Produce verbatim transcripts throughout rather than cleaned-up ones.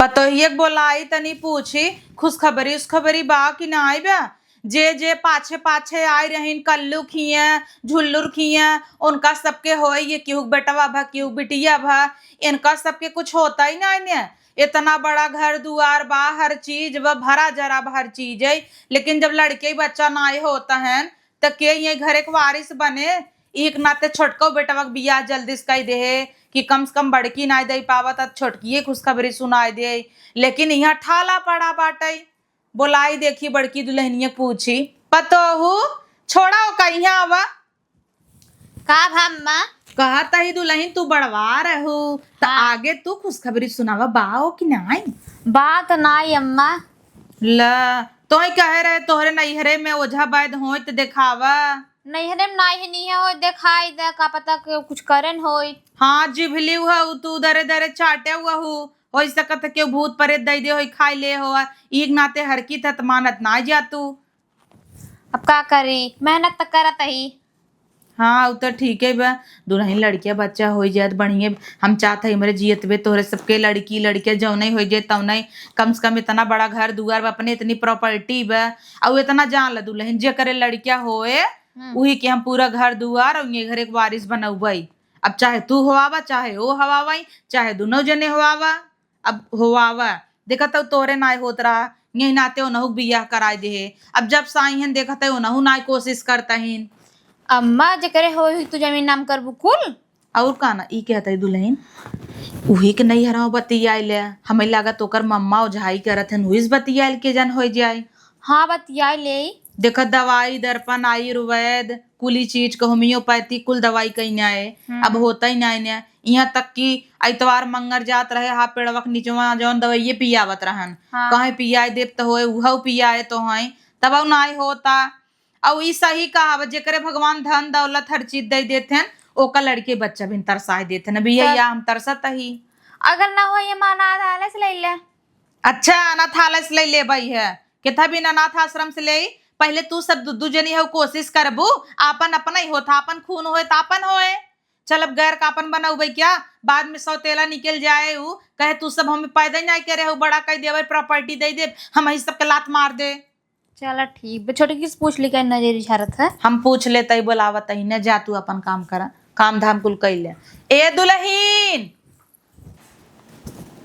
पतोहिए के बोलाई तनी पूछी, खुशखबरी उसखबरी बा कि नाई बा? जे जे पाछे पाछे आइ रहिन, कल्लू खिए, झुल्लुर खिए, उनका सबके होई, ये केहू के बेटवा भा, केहू के बिटिया भा, इनका सबके कुछ होता ही नाई ने। इतना बड़ा घर दुआर बा, हर चीज बा, भरा जरा बा हर चीज है, लेकिन जब लड़के बच्चा नाई होता है, त के ये घरे के वारिस बने? एक नाते छोटको बेटवा के बियाह जल्दी से कई देहे कि कम से कम बड़की नाई दे पावत, त छोटकिए खुशखबरी सुनाई दे। लेकिन यहाँ ठाला पड़ा बाटे। बोलाई देखी बड़की दुल्हनिया पूछी, "पतोहू, छोड़ा ओका, यहाँ आवा।" का भा अम्मा? कहा तही दुल्हन तू बड़वा रहू, त हाँ। आगे तू खुशखबरी सुनावा, बा ओ कि नाई? बा त नाई अम्मा। ल, तोही कहे रहे तोहरे नैहरे में ओझा वैद होई त देखावा। नैहरे में नाई है, नहीं है, होई देखाई दे, का पता के कुछ करन होई। हाँ, जिभली हुआ तू दरे दरे चाटे हुआ हूँ, हो सकत है केहू भूत प्रेत दई दे होई, खाई ले हो, एक नाते हरकी त मानत ना जा तू। अब का करी, मेहनत त करत ही। हाँ, उ त ठीके बा। दुल्हन लड़किया बच्चा होइ जात बढ़िया। हम चाहत हई हमरे जियत बे तोहरे सबके लड़की लड़किया जौने होइ जाए तौने। कम से कम इतना बड़ा घर दुआर बा, अपने इतनी प्रॉपर्टी बा। अउ इतना जान ल दुल्हन, जेकरे लड़किया होए, हम्म। उही के हम पूरा घर दुआर अउ ये घरे के वारिस बनउबई। अब चाहे तू होआवा, चाहे ओ होआवई, चाहे दुनो जने होआवा। अब होआवा, देखत हऊ तोहरे नाय होत रहा, यही नाते ओनहू के बियाह कराए देहे। अब जब से आई हन देखत है ओनहू नाय कोशिश करता हिन। अम्मा, जेकरे होई हुई तू जमीन नाम करबू कुल? और का ना, ई कहत है दुल्हन, उही के नैहरवा बतियाए ले, हमें लागत ओकर मम्मा ओझाई करत हन, उही से बतियाए के जन हो जाए। हाँ, बतियाए ले। देखा, दवाई, दर्पण, आयुर्वेद, कुली चीज के होम्योपैथी, कुल दवाई कहीं ना है। हम्म। अब होता ही ना है ना। यहाँ तक कि इतवार मंगर जात रहे, हा पेड़वा के निचवा जौन दवाइये पियावत रहन। हाँ। कहे पियाए देब त होए, उहउ पियाए तो हैं, तब ना होता। अउ ई सही कहावत, जेकरे भगवान धन दौलत हर चीज दे देत हन, ओका लड़के बच्चा भी तरसाए देत हन। अभी यही तब हम तरसत ही। अगर ना हो ये माँ अनाथालय से ले ले। अच्छा, अनाथालय से ले ले भाई है, कितना भी अनाथ आश्रम से ले, पहले तू सब दू, दू जनी हो कोशिश करबू, आपन अपना ही होत, आपन खून होए त आपन होए। चल अब गैर का आपन बनउबे क्या, बाद में सौतेला निकल जाए उ, कहे तू सब हमें पैदा ही नहीं करे हो, बड़ा कह देवे, प्रॉपर्टी दे दे, हम ही सबके लात मार दे। चला ठीक बा, छोटकी से पूछ ली, कहीं नजर इशारत है। हम पूछ लेते ही बोलावत ही न, जा तू अपन काम करा, काम धाम कुल कइ ले। ए दुल्हन,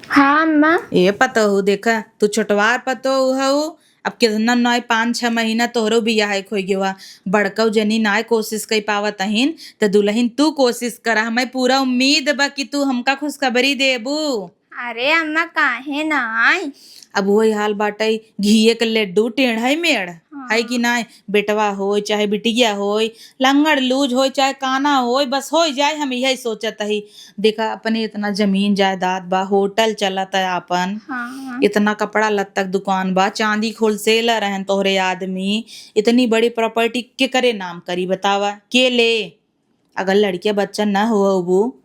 हाँ, अम्मा। ए पतोहू, देखा, तू छोटवार पतोहू हऊ, अब कितना नौ, पाँच, छह महीना तोहरो बियाह एक होइ गवा। बड़कऊ जनी नाय कोशिश कई पावत अहिन, त दुल्हन तू कोशिश करा। हमें पूरा उम्मीद बा कि तू हमका खुशखबरी देबू। अरे अम्मा, काहे नाय? अब वही हाल बाटे, घिये के लड्डू टेढ़ई मेढ़, हाँ। है कि नाय? बेटवा होय चाहे बिटिया होय, लंगड़ लूज होय चाहे काना होय, बस होय जाए, हम यही सोचत ही। देखा, अपने इतना जमीन जायदाद बा, होटल चलत है आपन, हाँ। इतना कपड़ा लत्ता के दुकान बा, चांदी के wholesaler रहन तोहरे आदमी, इतनी बड़ी प्रॉपर्टी केकरे नाम करी बतावा, के ले? अगर लड़किया बच्चा न होबू,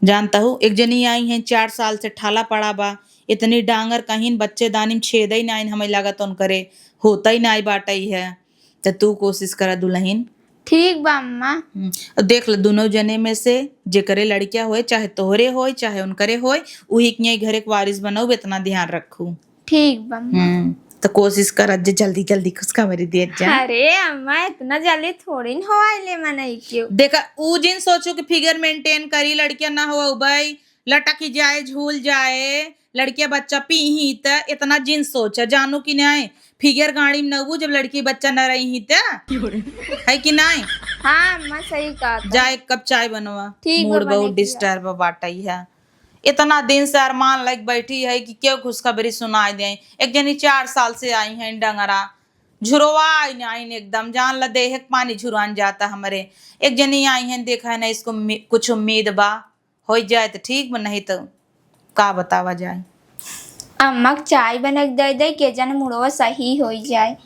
जानता हूँ, एक जनी आई हैं, चार साल से ठाला पड़ा बा, इतनी डांगर कहीं बच्चेदानी में छेद ही नाइन, हमें लागत उनकरे होता ही नाई बाटई है। त तू कोशिश करा दुल्हन। ठीक बा अम्मा। हम्म, देख ल, दोनों जने में से जेकरे लड़किया होए, चाहे तोहरे होए, चाहे उनकरे होए, उही के घरे के वारिस बनऊ, इतना ध्यान रखू। ठीक बा अम्मा। हम्म, त कोशिश करत जे जल्दी जल्दी खुशखबरी देत जा। अरे अम्मा, इतना जल्दी थोड़ी न हो आइले मनई के। देखा, ऊ जिन सोचू कि figure maintain करी, लड़किया ना हो भाई, लटक ही जाए, झूल जाए, लड़किया बच्चा पीही, त इतना जिन सोचा, जानू कि नाय? Figure गाड़ी में नऊ, जब लड़की बच्चा न रही त, है कि नाय? हाँ अम्मा, सही कहा था। जा एक कप चाय बनवा। ठीक बा, mood बहुत बनई दिया। Disturb बाटई है। इतना दिन से अरमान लग बैठी है कि केहू खुशखबरी सुनाई दे। एक जनी चार साल से आई हैं डंगरा, झुरवा आई नाइन एकदम, जान ल देह के पानी झुरान जाता हमरे। एक जनी आई हैं, देखा है ना इसको मी-, कुछ उम्मीद बा, होइ जाए त ठीक बा, नहीं त का बतावा जाए। अम्मा के चाय बना के दे दे, के जन मुड़वा सही होइ जाए।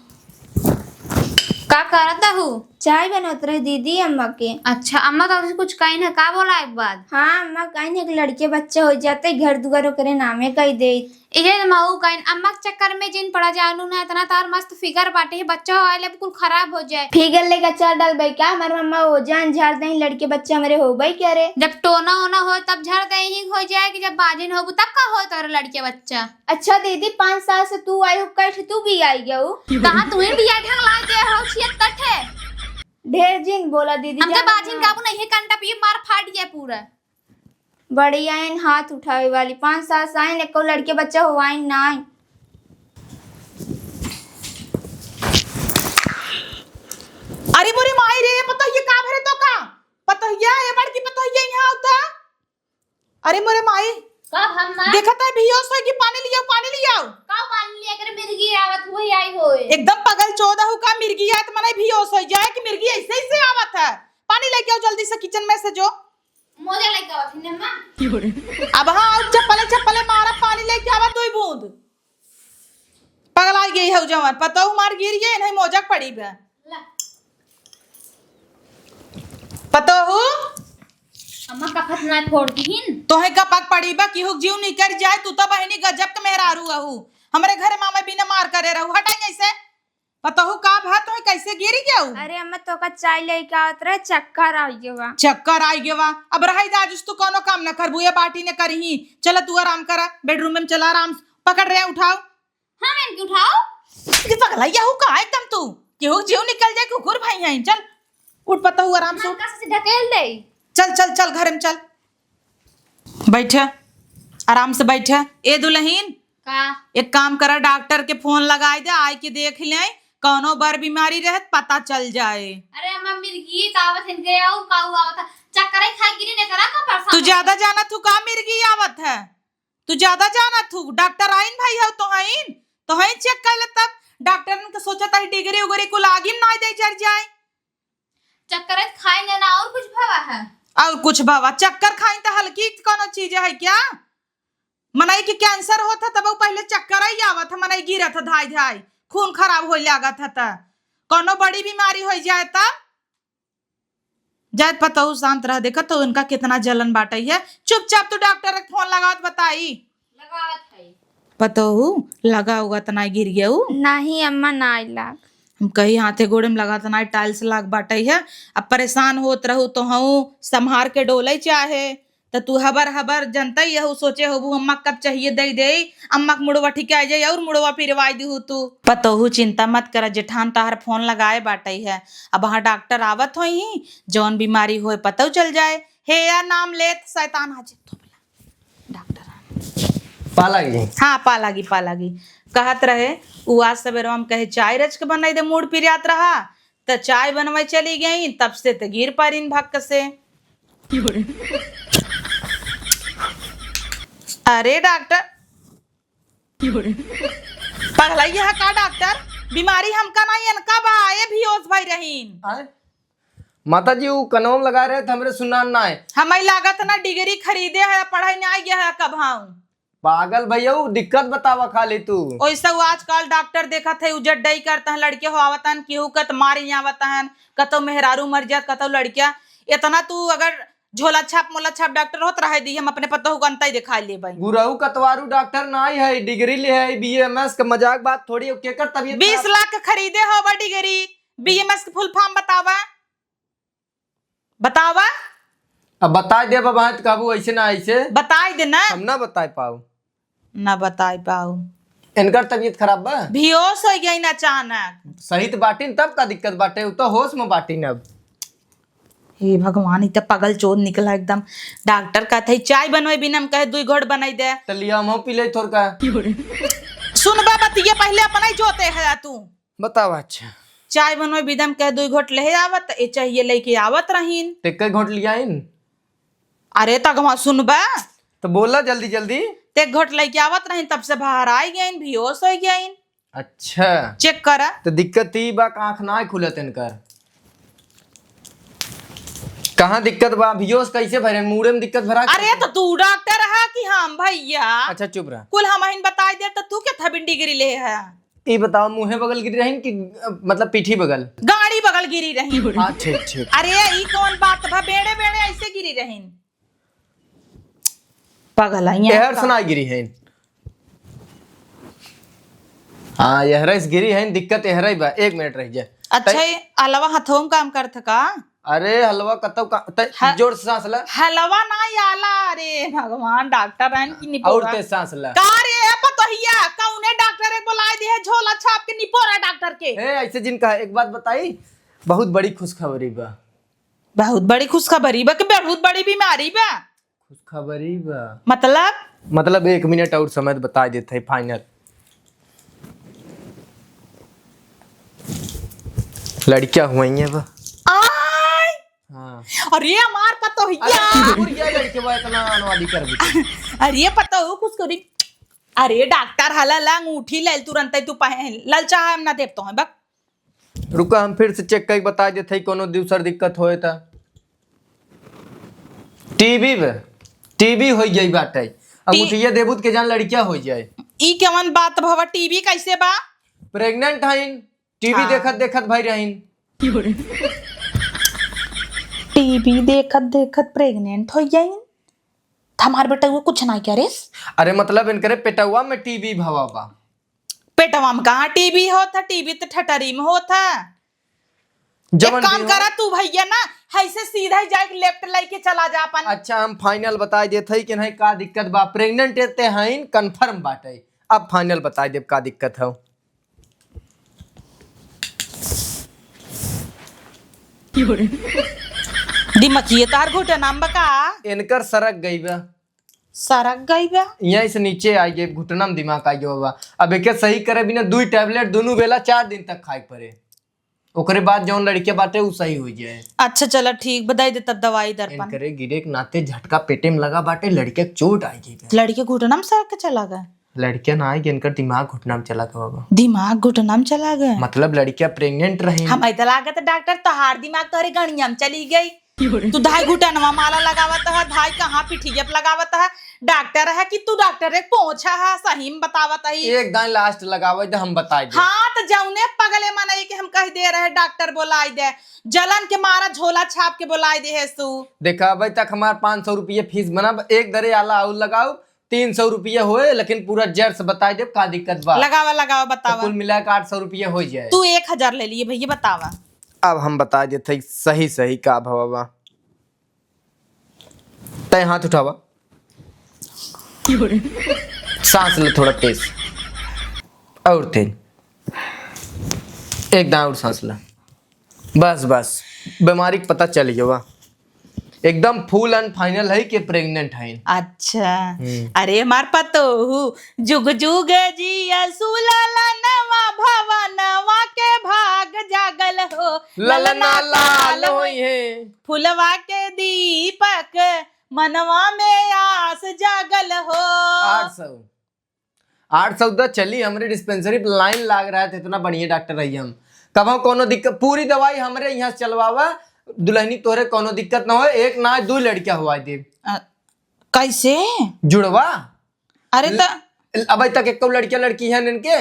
का करत हू? चाय बनत रहे दीदी अम्मा के। अच्छा, अम्मा तो अभी कुछ कही ना, का बोला एक बात? हाँ अम्मा, कही ना, एक लड़के बच्चा हो जाते, घर दुआर ओकरे नामे कही दे। इहे तो महू कही, अम्मा के चक्कर में जिन पड़ा जानू ना, इतना तार मस्त फिगर बाटे, ये बच्चा हो आइले बिल्कुल खराब हो जाए। फिगर लेके चार डाल भाई का, हमार मम्मा हो जान झाड़ दे, लड़के बच्चा हमारे हो भाई क्या रे? जब टोना होना हो तब झाड़ दे ही हो जाए कि जब बाजिन होबू तब का हो तोरे लड़के बच्चा? अच्छा दीदी, पाँच साल से तू आई हो, कट तू भी आई गया हो। कहाँ तू ही बिया ढंग ला दे हो, छियत कट है। ढेर जिन बोला दीदी, हमके जान बाजिन ना। काबू नहीं है, कंटा पिए मार फाट गया पूरा। बड़ी आइन हाथ उठावे वाली, पाँच साल से आइन, एको लड़के बच्चा हुआइन ना आइन। अरे मोरे माई रे, पतोहिया का भरे तो का? पतोहिया, ये बड़की पतोहिया यहाँ होता? अरे मोरे माई, का हम माँ? देखत है भियोस है कि पानी लियाओ, पानी लियाओ। का पानी लिया करे, मिर्गी आवत हुई आई होए। एकदम पगल चोदा हूँ का, मिर्गी है तो मने भियोस हो जाए कि मिर्गी ऐसे ही से आवत है। पानी लेके आओ जल्दी से किचन में से जो। मोजा लेके आवत ही ने माँ। अब हाँ, अब चप्पले चप्पले मारा, पानी लेके आवा दो बूंद। पगलाई गई हऊ जवन, पतोहू मार गिर गए, नहीं मोजक पड़ी बे। ला। पतोहू? अम्मा कपत ना फोड़ दीहिन। तोहे कपक पड़ी बा, केहू के जीव निकर जाए, तू तो बहिनी गजब के मेहरारू अहू। हमरे घरे मामा बिना मार करे रहू, हटाई ऐसे। पतोहू का भा, तोहे कैसे गिर गऊ? अरे अम्मा, तोका चाय लेके आवत रहे, चक्कर आ गया बा। चक्कर आ गया बा। अब रही जा, आज तू कोनो काम न करबू, ये बाटी ने करी ही। चला तू आराम करा, बेडरूम में चला आराम से। पकड़ रहे, उठाओ। हाँ, मैं इनके उठाओ। ये पगला, ये हो का एकदम तू? केहू जीव निकल जाए, कुकुर भाई हैं। चल, उठ पतोहू, आराम से उठ। कस से ढकेल दे। चल, चल, चल, घर में चल। बैठा, आराम से बैठा। ए दुल्हन, का? एक काम करा, डॉक्टर के फोन लगाई दे, आए के देख ले, कौनो बर बीमारी रहे त पता चल जाए। अरे अम्मा, मिर्गी त आवत है, गया हूँ, का हुआ आवत है? चक्कर ही खा गिरी, ने करा का परेशान तू हो? ज्यादा जानत हूँ का मिर्गी आवत है? तू ज्यादा जानत हूँ, डॉक्टर आइन भाई हऊ तो हईन, तो हईन चेक कर ले तब। डॉक्टरन के सोचा ताही डिग्री उगरी कुल आगी में नाई दे जर जाए। चक्कर है खाए लेना और कुछ भवा है? और कुछ भवा? चक्कर खाइन त हल्की कोनो चीज है क्या? मनई के कैंसर होत है तब पहले चक्कर ही आवत है, मनई गिरत है धाई धाई, खून खराब होए लागत है त कोनो बड़ी बीमारी हो जाए तब। जाए पतोहू शांत रह, देखत हो इनका कितना जलन बाटई है। चुपचाप तू डॉक्टर के फोन लगावत बताई। लगावत है। पतोहू लगा होगा त नाई गिर गऊ? नहीं अम्मा, नाई लाग। हम कही हाथे गोड़े में लगा त नाई, टाइल्स लाग बाटई है। अब परेशान होत रहू तो हऊ संभार के डोले चाहे, त तू हबर हबर जनतई यहू सोचे होबू अम्मा कब चाहिए दे दे, अम्मा के मुड़वा ठिकाई जाई और मुड़वा पिरवाई दिहू तू। पतोहू चिंता मत करा, जेठान तहार फोन लगाए बाटई है। अब वहाँ डॉक्टर आवत होई ही, जौन बीमारी होए पतौ चल जाए। हे या नाम लेत शैतान हाजिर थोबला। डॉक्टर आ। पा लागी? हाँ, पा लागी, पा लागी। कहत रहे, उ आज सवेरवा में कहे, "चाय रच के बनाई दे, मूड पिरियात रहा।" त चाय बनवाई चली गई, तब से त गिर पारिन भक्क से। अरे डॉक्टर, पगलैया है का डॉक्टर? बीमारी हमका ना, इनका बा, ये बेहोश भई रहीन। आय? माता जी, उ कनवा में लगा रहे थे, हमरे सुनान ना है। हमें लागत ना डिग्री खरीदे है, पढ़ाई ना आई है कब हम। पागल भैया, उ दिक्कत बतावा खाली तू। ओइसे उ आजकल डॉक्टर देखत है, उ जड्डई करत हैं, लड़के हो आवत हैं, केहू कत मारी आवत हैं, कतौ मेहरारू मर जात, कतौ लड़किया। इतना तू अगर झोला छाप मोला छाप डॉक्टर होत रहे दी, हम अपने पतोहू को अंतई दिखा लेबै। गुरहू कतवारू डॉक्टर नाई है, डिग्री ले है, बीएमएस के मजाक बात थोड़ी, केकर तबीयत बीस खराब? लाख के खरीदे होबा डिग्री, बीएमएस के फुल फॉर्म बतावा, बतावा। अब बताई दे बाबा, तो कहबू ऐसे ना ऐसे। बताई दे ना। हम ना बताई पाऊ। ना बताई पाऊ। इनकर तबीयत खराब बा? बेहोश हो गई ना अचानक। सही तो बाटिन, तब का दिक्कत बाटे, उ तो होश में बाटिन अब। हे भगवान, इ त पगल चोर निकला एकदम। डॉक्टर कहत है, "चाय बनवे बिना हम कहे दुई घोट बनाई दे।" त लिया, हम पी ले थोड़का। सुन बा बतिया, पहले अपना ही जोते है तू। बतावा, अच्छा। चाय बनवे बिना हम कहे दुई घोट ले आवत, ए चाहिए लेके आवत रहीन। ते कई घोट लिया इन? अरे तगवा सुन बा। तो बोला जल्दी जल्दी। ते घोट लेके आवत रहीन, तब से बाहर आई गईन, बेहोश हो गईन। अच्छा। चेक करा। तो दिक्कत ई बा, आँख ना खुलत इनकर। कहाँ दिक्कत बा? बेहोश कैसे भरे? मूड़े में दिक्कत भरा? अरे तो तू डॉक्टर है कि हम भैया? अच्छा चुप रह। कुल हम हिन बताई दे तो तू के थबिन डिग्री ले है? ई बताओ, मुँहे बगल गिरी रहिन कि, अ, मतलब पीठी बगल? गाड़ी बगल गिरी रहिन। हाँ, ठीक, ठीक। अरे, ई कौन बात भा? बेड़े, बेड़े ऐसे गिरी रहिन। पगल है यहाँ एहर का। से ना गिरी है। हाँ, एहरे से गिरी है, दिक्कत एहरे बा। एक मिनट रह जा। अच्छा, तै- ये हलवा हथवा में काम करत का? अरे, हलवा कतौ का, तै ह-, जोर से सांस ला। हलवा ना आला, अरे भगवान, डॉक्टर रहन की और निपोरा। तेज सांस ला। का रे, ए पतोहिया, कौने डॉक्टर एक बोलाए दे है, झोला छाप के निपोरा डॉक्टर के? ए, ऐसे जिन कहा, एक बात बताई, बहुत बड़ी खुशखबरी बा। बहुत बड़ी खुशखबरी बा कि बहुत बड़ी बीमारी बा? खुशखबरी बा। मतलब? मतलब एक मिनट और समय बता देते हैं, final। लड़किया हुई है बा। आय! हाँ। अरे हमार पतोहिया। अरे, बुढ़िया लड़के बा, इतना अनवादी कर भी। अरे पतोहू खुशखबरी। अरे डॉक्टर हला ला अंगूठी ले तुरंत तू पहन। ललचा हम ना देव तो है बक। रुका, हम फिर से check करके बता देते हैं, कोनो दूसर दिक्कत होए त। टीबी बे, टीबी हो गई बाटे। टी- अंगूठिया देबू त के जान लड़किया हो जाए। ई केवन बात भवा, टीबी कैसे बा? Pregnant हईन, टीबी हाँ। देखत देखत भाई रहीन। टीबी देखत देखत pregnant हो जाइन? त हमार बेटउआ कुछ ना करे। अरे मतलब इनकरे पेटवा में टीबी भवा बा। पेटवा में कहाँ टीबी होत है? टीबी त ठटरी में होत है। जवन एक काम भी हो। करा तू भैया ना, ऐसे सीधा ही जाके left लेके चला जा अपन। अच्छा, हम final बताई देत हई कि नहीं का दिक्कत बा। Pregnant ते हईन, confirm बाटे। अब final बताई देब का दिक्कत हौ। दिमकिए तार घुटना में बा का? इनकर सरक गई बा। सरक गई बा? यहीं से नीचे आई गई, घुटना में दिमाग आई गई बा। अब एके सही करे बिना दुई tablet दुनू बेला चार दिन तक खाए के पड़े। ओकरे बाद जौन लड़के बाटे उ सही हो जाए। अच्छा चला ठीक, बताई दे तब दवाई दर्पण। इनकरे गिरे के नाते झटका पेटे में लगा बाटे, लड़के के चोट आई गई बा। लड़के घुटना में सरक के चला गए? लड़किया ना आई कि इनकर दिमाग घुटना में चला गया बाबा। दिमाग घुटना में चला गया? मतलब लड़किया pregnant रही। हमें तो लागत डॉक्टर तोहार दिमाग तोहरे गणिया में चली गई। तू धाई घुटनवा माला लगावत है, धाई कहाँ पिठिया पे लगावत है। डॉक्टर है कि तू डॉक्टर एक पोछा है, सही में बतावत है। एक दाई last लगावे दे, हम बताई दे। हाँ, तो जौने पगले मनई के हम कह दे रहे डॉक्टर बोलाई दे, जलन के मारा झोला छाप के बोलाई दे है सु। देखा, अबे तक हमार पाँच सौ रुपये फीस बना, एक दरे आला और लगाओ, तीन सौ रुपया होए, लेकिन पूरा जड़ से बताई देब का दिक्कत बा। लगावा, लगावा, तो बतावा। कुल मिला के आठ सौ रुपया हो जाए। तू एक हजार ले लिए भैया, बतावा। अब हम बताई देत हई सही सही का भवा बा। तय हाथ उठावा। सांस ले थोड़ा तेज, और तेज, एक दाईं और सांस ला। बस, बस, बीमारी के पता चल गया बा। एकदम full and final है कि pregnant है। अच्छा। हम्म। अरे हमार पतोहू, जुग जुग जिया सुललनवा भवनवा के भाग जागल हो। ललना लाल होई है। फुलवा के दीपक मनवा में आस जागल हो। आठ सौ। आठ सौ तो चली, हमरे dispensary पे line लाग रहा है, तो इतना बढ़िया डॉक्टर रही हम। कबहूँ कोनो दिक्कत, पूरी दवाई हमरे यहाँ से चलवावा, दुल्हनी तोहरे कोनो दिक्कत ना हो, एक ना दो लड़कियाँ हुआ दे। अ, कैसे? जुड़वा। अरे ल-, त अबे तक एको लड़किया लड़की है इनके?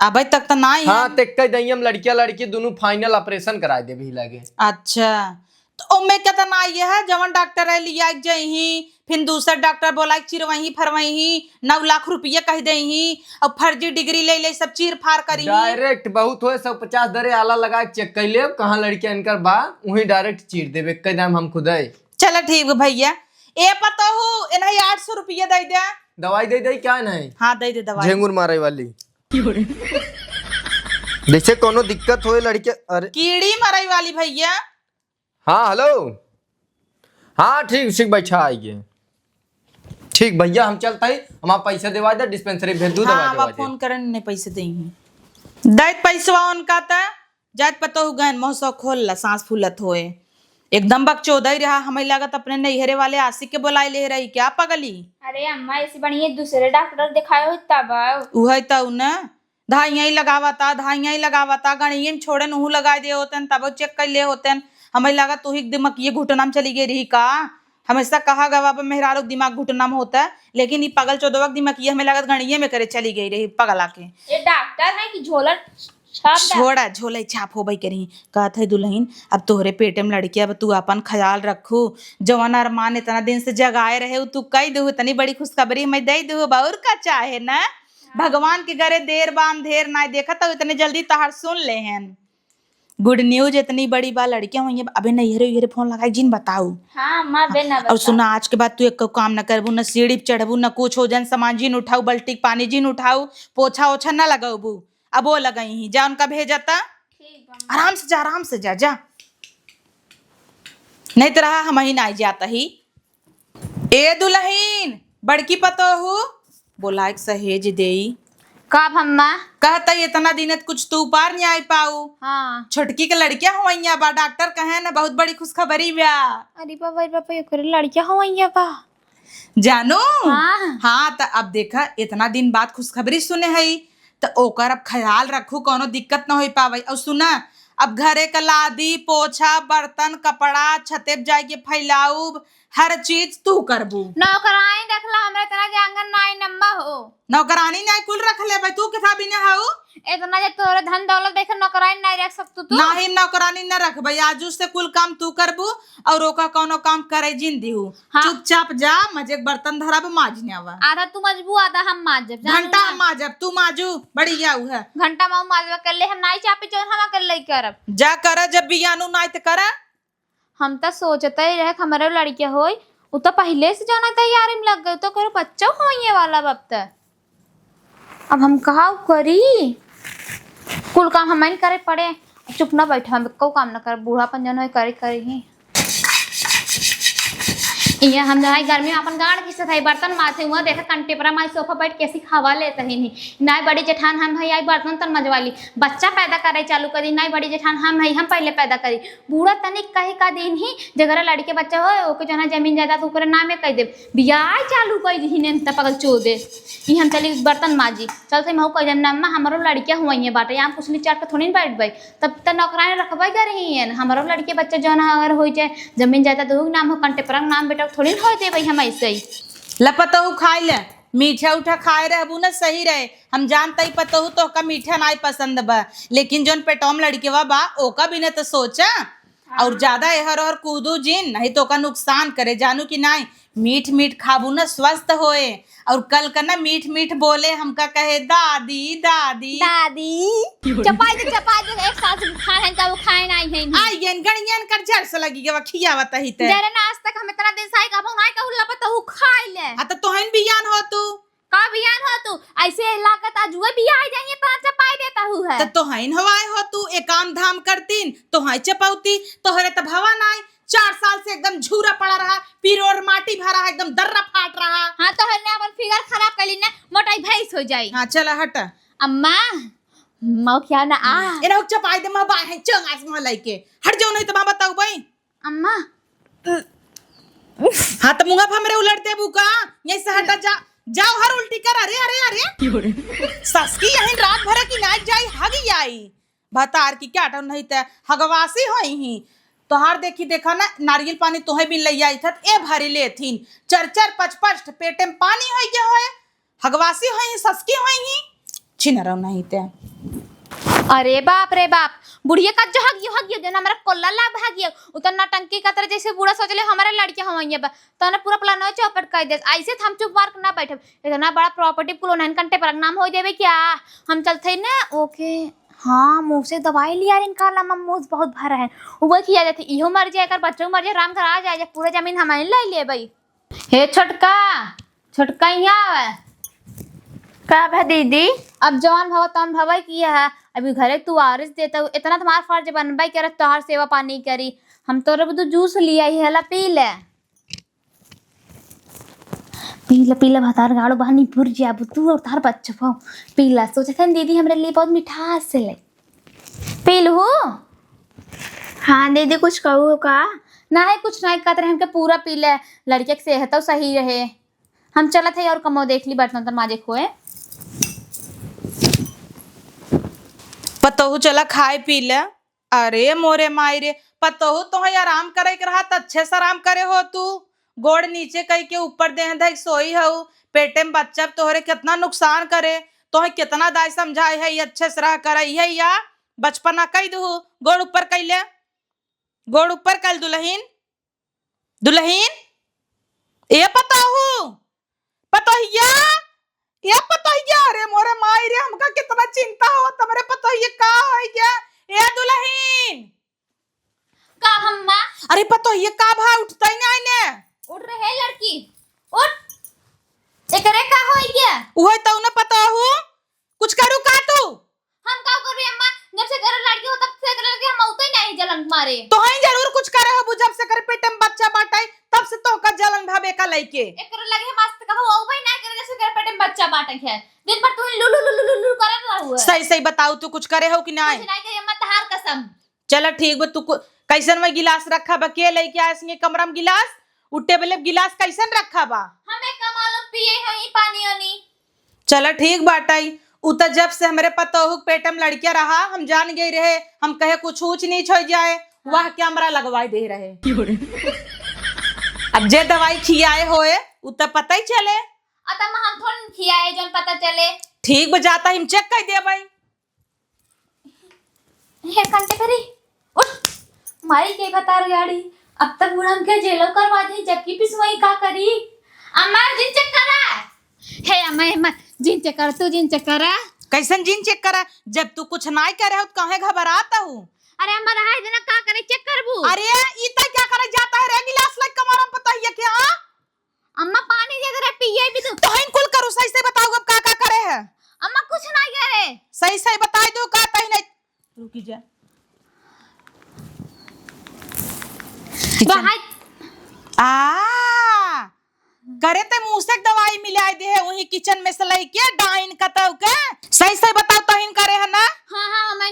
अबे तक तो ना ही हाँ, है। ते कह दई हम लड़किया लड़की दोनों final operation करा देबे ही लागे। अच्छा, तो ओमे के तो ना ये है, जवन डॉक्टर है लिया के जइही, फिर दूसर डॉक्टर बोला के चिरवही फरवही, नौ लाख रुपया कह देही, और फर्जी डिग्री ले ले सब चीर फाड़ करी। Direct बहुत होए, सौ पचास दरे आला लगा के check कर लेब, कहाँ लड़किया इनकर बा, वहीं direct चीर देबे, कह देम हम खुद है। चला ठीक बा भैया, ए पतोहू, इन्हें आठ सौ रुपया दे दे। दवाई दे दे क्या नहीं? हाँ, दे दे दवाई। झेंगुर मारे वाली। जैसे कोनो दिक्कत होए लड़के, अरे। कीड़ी मारे वाली भैया। हाँ, hello। हाँ, ठीक, ठीक, बैठा आइए। ठीक भैया, हम चलता ही, हमार पैसा देवा दे, dispensary भेज दू, हाँ, दवा अब देवा दे। फोन करन ने पैसे देही। दैत पैसवा उनका त जात पतोहू गहन मौसो खोल ला, सांस फूलत होए। एकदम बकचोदई रहा, हमें लागत अपने नैहरे वाले आशिक के बोलाई ले रही क्या पगली? अरे अम्मा, ऐसे बढ़िया दूसरे डॉक्टर दिखाए हो तब। उहे त उन्हें धाइयाँ ही लगावता, धाइयाँ ही लगावता, गणिये में छोड़े नहू लगाए दे होतेन, तब check कर ले होतेन। हमें लागत तू ही दिमाग ये घुटना में चली गई रही का? हमेशा कहा गवा बा, मेहरारू के दिमाग घुटना में होता है, लेकिन ई पागल चोदवा के दिमाग ये हमें लागत गणिये में करे चली गई रही पगला के। ये डॉक्टर है कि झोला छाप डा- छोड़ा, झोले छाप होबे करी। कहत है दुल्हन, अब तोहरे पेटे में लड़की, अब तू अपन ख्याल रखू, जवन अरमान इतना दिन से जगाए रहे, उ तू कई देहू, इतनी बड़ी खुशखबरी हमें दे देहू, अब और का चाहे ना? भगवान के घरे देर बा अंधेर ना, देखत हो इतने जल्दी तहार सुन ले हैं। गुड न्यूज इतनी बड़ी बा, लड़कियां हुई हैं। अबे नैहरे उहरे फोन लगाई जिन बताऊ। हाँ, अम्मा, बे ना और बताओ। सुना, आज के बाद तू एको काम न करबू, न सीढ़ी पे चढ़बू, न कुछ हो जन सामान जिन उठाऊ, बल्टी के पानी जिन उठाऊ, पोछा ओछा न लगबू। अब वो लगई ही, जा उनका भेजता। ठीक बा, अम्मा। आराम से जा, आराम से जा, जा। नहीं तो रहा, हम ही ना जाता ही। ए दुल्हन, बड़की पतोहू, बोला एक सहेज देई। का भम्मा? कहता इतना दिन त कुछ तू पार नहीं आई पाऊ। हाँ। छोटकी के लड़किया हुआइया बा, डॉक्टर कहे न बहुत बड़ी खुशखबरी बा। अरे बाबा, अरे बाबा, एकरे लड़किया हुआइया बा। जानू? हाँ। हाँ, त अब देखा, इतना दिन बाद खुशखबरी सुने हई, त ओकर अब ख्याल रखू, कौनो दिक्कत न होई पावे। और सुना, अब घरे का लादी, पोछा, बर्तन, कपड़ा, छते पे जाए के फैलाऊ, हर चीज तू करबू। नौकरानी रखला, हमरा इतना जे आंगन नाई नम्मा हो। नौकरानी नाई कुल रख ले भाई, तू किथा बिना हऊ? इतना जे तोरे धन दौलत देखे नौकरानी नाई रख सकतू तू? नाही, नौकरानी न रखबे, आजू से कुल काम तू करबू और ओका कौनो काम करे जिन दिहू। हाँ। चुपचाप जा, मजे के बर्तन धरब, माज ने आवा। आधा तू मजबू, आधा हम माजब, जानू घंटा ना? हम माजब, तू माजू, बड़ी गया उ है। घंटा माऊ माजबा कर ले, हम नाई चापी जौन हम कर ले करब। जा करा, जब बियानू नाई त करा। हम त सोचते ही रहे कि हमरे लड़के होई, उ त पहिले से जाना तैयारी में लग गई, तो करो बच्चा होइए वाला बा अब त। अब हम का करी, कुल काम हमन करे पड़े। चुप ना बैठा, हम एको काम ना कर, बूढ़ापन जौन होई करे करी ही। इहाँ हम जहाँ गर्मी में अपन गाड़ घिसत हई, बर्तन माथे, हुआँ देखा कंटेपरा माई सोफा बैठ के ऐसी हवा लेत हई नहीं। नाई बड़ी जेठान हम हई, आई बर्तन तन मजवा ली। बच्चा पैदा करे चालू करी, नाई बड़ी जेठान हम हई, हम पहिले पैदा करी। बूढ़ा तनिक कहे का दिन ही, जगरा लड़के बच्चा होए, ओके जौन जमीन जायदाद ओकरे नामे कह देब। बियाह चालू कह दिही ने त पगल चोदे। ई हम चली बर्तन माजी। चलते महू कह देब, "ना अम्मा, हमरो लड़किया हुआइए बाटे, आम कुछ नहीं चाट के थोड़ी न बैठ बाई।" तब त नौकरानी रखबे करिहन। हमरो लड़के बच्चा जौन अगर होई जाए, जमीन जायदाद ओहू नाम हो, कंटेपरा नाम बेटा थोड़ी न होए देबे हम ऐसे ही। ला पतोहू खाए ले, मीठा उठा खाए रहबू ना सही रहे। हम जानता ही पतोहू तोहका मीठा नाई पसंद बा, लेकिन जौन पेटवा में लड़केवा बा ओका भी न त सोचा। और ज्यादा एहर ओहर कूदू जिन, नहीं तो ओका नुकसान करे, जानू कि नाई? मीठ मीठ खाबू ना स्वस्थ होए। और कल का ना मीठ मीठ बोले, हमका कहे, "दादी, दादी।" दादी। चपाई दे, चपाई दे, एक साल से खाए हैं, तब खाए नाई हैं। आई गेन गणियन कर झर से लगी गवा खियावत ही ते। जरे ना आज तक हम इतना दिन से आई, कबहू नाई कहू ला पतोहू खाए ले। हाँ, तो तोहन बियान हो तू। का बियान हो तू? ऐसे लागत आज वे बियाह जाइए, तना चपाई देता हूँ है। तो तोहन हवाए हो तू, एक काम धाम करतीन, तोहाई चपौती, तोहरे त भवा नाई। चार साल से एकदम झूरा पड़ा रहा, पिरोर माटी भरा है, एकदम दर्रा फाट रहा। हाँ, तोहर ने अपन फिगर खराब कर ली ना, मोटाई भैंस हो जाई। हाँ, चला हट। अम्मा, मौ क्या ना आ। एना हुक चपाई दे, मैं बाहर चंग आस में लइके। हट जाओ, नहीं तो मैं बताऊ भाई। अम्मा। हाँ, तो मुँह पर हमरे उलट देबू का? यहीं से हटा जा, जाओ हर उल्टी कर। अरे, अरे, अरे। ससकी यहीं रात भर की नाच जाई, हगी आई। भतार की क्या टन नहीं ते हगवासी होई ही। तोहार देखी देखा ना, नारियल पानी तोहे भी लई आई था, ए भरी लेथिन। चर चर पच पच पेटे में पानी होई गया होए। हगवासी होई ही, ससकी होई ही। छिनरो नहीं ते। अरे बाप रे बाप, बुढ़िया का जो हगियो, हगियो, जो हमरा कोल्ला लाभ हगियो, उ तो नौटंकी का तरह जैसे बूढ़ा सोच ले, हमारे लड़के होइए बा, तो ना पूरा प्लान चौपट कर दे। ऐसे तो हम चुप मार के ना बैठब, इतना बड़ा प्रॉपर्टी कुल उन्हन कंटे पर नाम हो देवे क्या? हम चलते ही ना, ओके। हाँ, मुँह से दवाई लिया रिन काला, मुँह बहुत भरा है, वो किया जाते, इहो मर जाए, कर बच्चों मर जाए, राम घर आ जाए, जब पूरा जमीन हमारे ले ले भाई। हे छोटका, छोटका, यहाँ आवे। का भा दीदी? अब जवान भवा तवन भवा किया है, अभी घरे तू आरिस देता हूँ, इतना तुम्हारा फर्ज बनबे करत, तोहार सेवा पानी करी। हम तोरे बदू जूस लिया ही हला, पी ले। पी ले, पी ले, भतार गाड़ो बहानी भुर जाबू तू और तार बच्चो पाओ। पी ले, सोचे थे दीदी हमरे लिए बहुत मिठास से ले। पी लू? हाँ दीदी, कुछ कहू का? ना है, कुछ नहीं कहत रहे, हमके पूरा पी ले, लड़के के सेहतो सही रहे। हम चलत है और कमो देख ली, बर्तन उर्तन माजे खोए। पतोहू चला खाए पी ले। अरे मोरे माई रे, पतोहू तोहे आराम करे के रहा त अच्छे से आराम करे हो तू। गोड़ नीचे कइ के ऊपर देह धइ के सोई हऊ, पेटे में बच्चा तोहरे केतना नुकसान करे, तोहे केतना दाई समझाए है, ये अच्छे से रह कर, ये या बचपना कइ दहू, गोड़ ऊपर कइ ले, गोड़ ऊपर कइ ले दुलहिन, दुलहिन, ए पतोहू, पतोहिया, ए पतोहिया, अरे मोरे माई रे, हमका केतना चिंता होत, हमरे पतोहिया का होइ गया, ए दुलहिन। का अम्मा? अरे पतोहिया का भा उठतइ नाहीं ने? उठ रे लड़की, उठ। एकरे का होइ गया? उहे तउ न पतोहू, कुछ करू का तू? हम का करबे अम्मा, जब से घर लड़की हो तब से एकरे लगे हम औते नाहीं जलन मारे। तोहई जरूर कुछ करे होबू, जब से कर पेटे में बच्चा बाटइ तब से तोहका जलन भावे का लइके। एकरे लगे हम आज तक हो औबे नाहीं करे, जब से कर पेटे में बच्चा बाटइ है। दिन भर तू लुलु लुलु लुलु करत रहू है। सही सही बताऊ, तू कुछ करे हो कि नाहीं? कुछ नाहीं करे अम्मा, तहार कसम। चला ठीक बा, तू कु-, कइसन में गिलास रखा बा, के लइके आए संगे कमरा में गिलास? उ टेबले पे गिलास कइसन रखा बा? हम एक कमालो पिए हई पानी ओनी। चला ठीक बाटइ, उ त जब से हमरे पतोहू के पेट में लड़किया रहा, हम जान गई रहे, हम कहे कुछ ऊंच नीच होइ जाए, वह कैमरा लगवाइ दे रहे। अब जे दवाई खियाए होए, उ त पता ही चले। अतः हम थोड़न खियाए जौन पता चले। ठीक बा, जाता हम चेक कइ देबइ। हे कंटे करी, उठ। माई के भतार गाड़ी, अब तक बूढ़ा के जेलो करवा दी, जबकि पिसवाई का करी? अम्मा, जिन चेक करा। हे अम्मा, अम्मा, जिन चेक कर, तू जिन चेक करा। कइसन जिन चेक करा? जब तू कुछ नाहीं करे हो, त काहे घबरात हूँ? अरे अम्मा, रहा देना, का करे, चेक करबू? अरे, ई तइ का करे जाता है रे, गिलास लइके कमरा में पतोहिया के, हाँ? अम्मा, पानी दे दे रे, पिए भी तू। तोहिन कुल करू, सही से बताऊ, अब का का करे है? अम्मा, कुछ नाहीं करे। सही सही बताइ दो, का तहिन। रुकी जा। किचन। बहाई। आ, करे ते मुँह से दवाई मिलाइ दे है, वही किचन में से लइके डाइन कतउ के। सही सही बताऊ, तोहिन करे है ना? हाँ, हाँ, अम्मा,